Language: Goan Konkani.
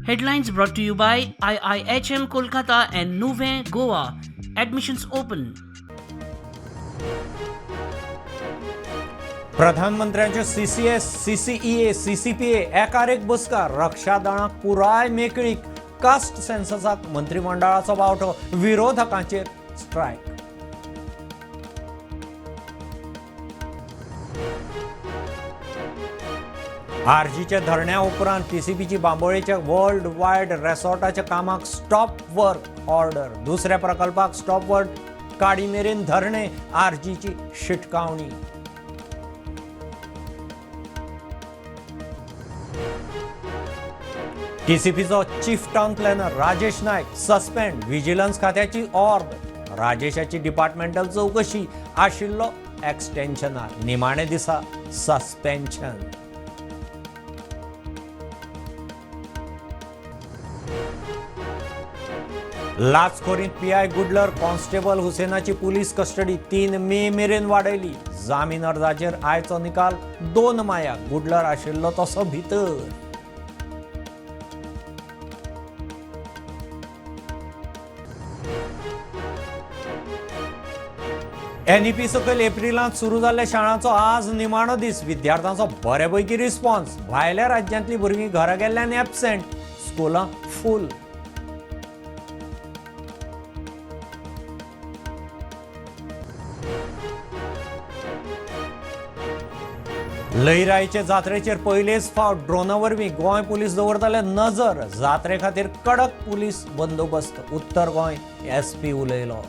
Headlines brought to you by IIHM Kolkata and Nuvem Goa. Admissions open. प्रधानमंत्र्यांच्यो सीसीएस, सीसीईए, सीसीपीए एकार एक बसका. रक्षा दळांक पुराय मेकळीक. कास्ट सेन्ससाक मंत्रिमंडळाचो बावटो. विरोधकांचेर स्ट्रायक. आरजीच्या धरण्या उपरांत टीसीपीची बांबोळेच्या वर्ल्ड वायड रेसॉर्टाच्या कामाक स्टॉप वर्क ऑर्डर. दुसऱ्या प्रकल्पाक स्टॉप वर्क काडी मेरेन धरणे. आरजीची शिटकावणी. टीसीपीचो chief town planner Rajesh Naik suspend. Vigilance खात्याची ऑर्द. राजेशाची डिपार्टमेंटल चवकशी. आशिल्लो एक्सटेन्शनार. निमाणे दिसा सस्पेन्शन. लाचखोरींत पीआय गुडलर, कॉन्स्टेबल हुसेनाची पुलीस कस्टडी 3 मे मेरेन वाडयली. जामीन अर्जाचेर आयचो निकाल 2 मायाक. गुडलर आशिल्लो तसो भितर. एनईपी सकयल एप्रिलांत सुरू जाल्ल्या शाळांचो आज निमाणो दीस. विद्यार्थ्यांचो बरेपैकी रिस्पॉन्स. भायल्या राज्यांतलीं भुरगीं घरा गेल्ल्यान एबसेंट. स्कुलां फूल. लईराईचे जात्रेचेर पयलेच फावट ड्रोना वरवीं गोंय पुलीस दवरताले नजर. जात्रे खातीर कडक पुलीस बंदोबस्त. उत्तर गोंय एसपी उलयलो.